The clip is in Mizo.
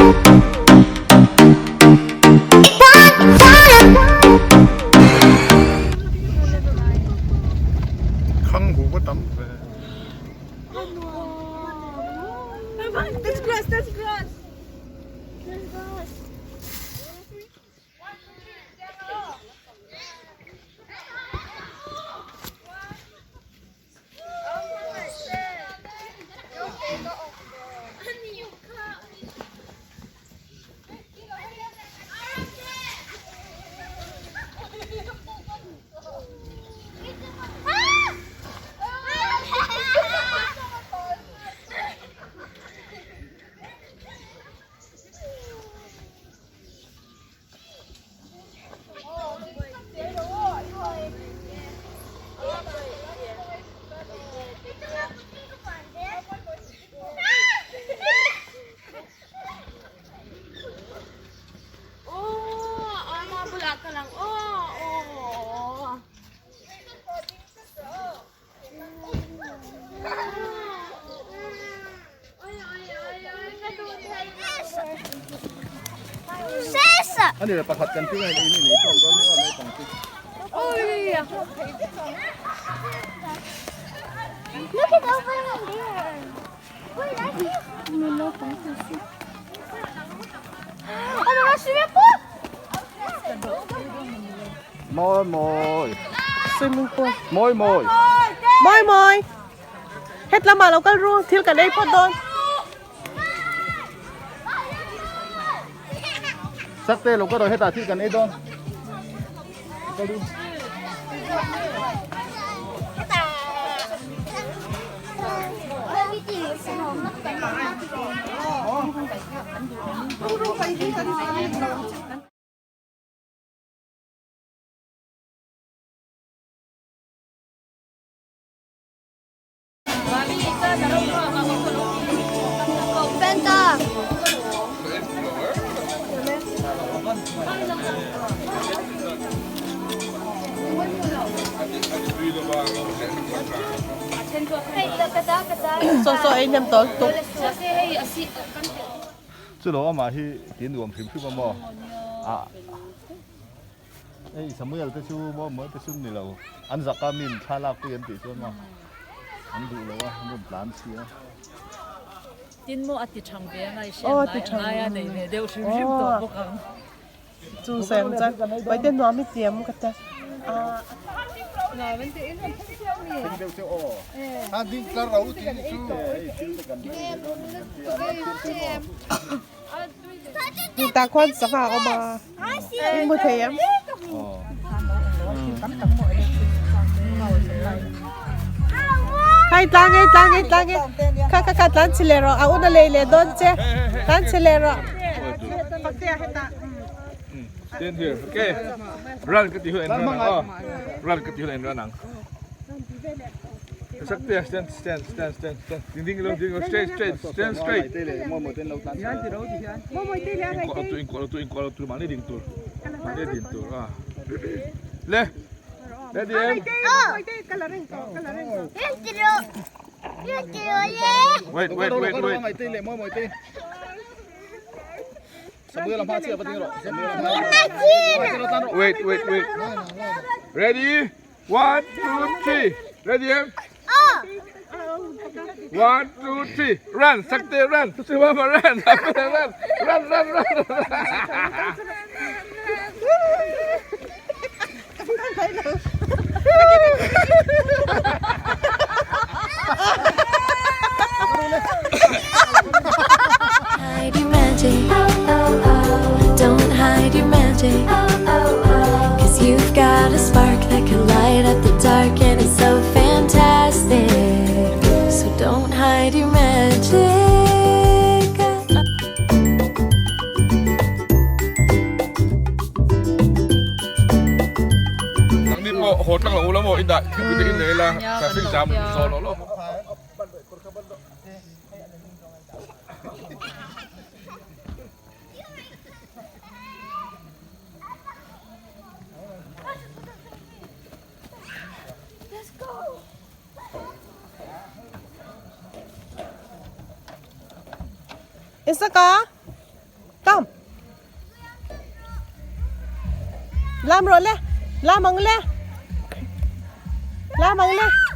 Khang hu va tam ve. That's grass, that's grass. That's grass. Ani le pakhat kan ti ngai ni ni ni tom don ni naupang chu. Look at over there. Wait, I see. Mawi mawi. Swimming pool. Mawi mawi. Mawi mawi. Het lamah lo kal ru thil kan ei phawt dawn. Sakte lo ka rawh hetah thil kan ei dawn. Kal ru. Penta. Saw saw ei hnem tawh lutuk. Chu lo amah hi ti nuam hrim hrim a maw ah hei Samuel te chu maw maw te chu ni lo an zak a min thla lak pui an tih chuan maw an duh lo a an rawn tlan si a. Tin maw a ti thang ve a ngai hriat ngai a ngai a nei ve deuh hrim hrim tawh bawk ang. Chu sem chuan Paite nuam i tiam ka tia. Tah khuan sangha a awm a, i hmu thei em? Khai tlang e tlang e tlang e kha kha kha tlan chhi leh rawh a un a lei leh dawn che tlan chhi leh rawh. Stand here okay run ka ti hun en run ang aw run ka ti hun en run ang Sakte stand stand stand stand stand ding ding lo ding lo straight straight stand straight in kuah tu in kuah tu in kuah tu mahni ding tur mahni din tur a le ready em wait wait wait wait Wait, wait, wait. Ready? One, two, three. Ready? Em? One, two, three. Run, Sakte, run. Susimama, run. Run, run, run, run. Hide your magic. Don't hide your magic. Cause you've got a spark that can light up the dark and it's so fantastic. So don't hide your magic. Nangni pawh haw tlang lo ula maw i dah thil te in nei la traffic jam zawh loh loh. Isaka. Lam rawh le. Lam ang le. Lam ang le.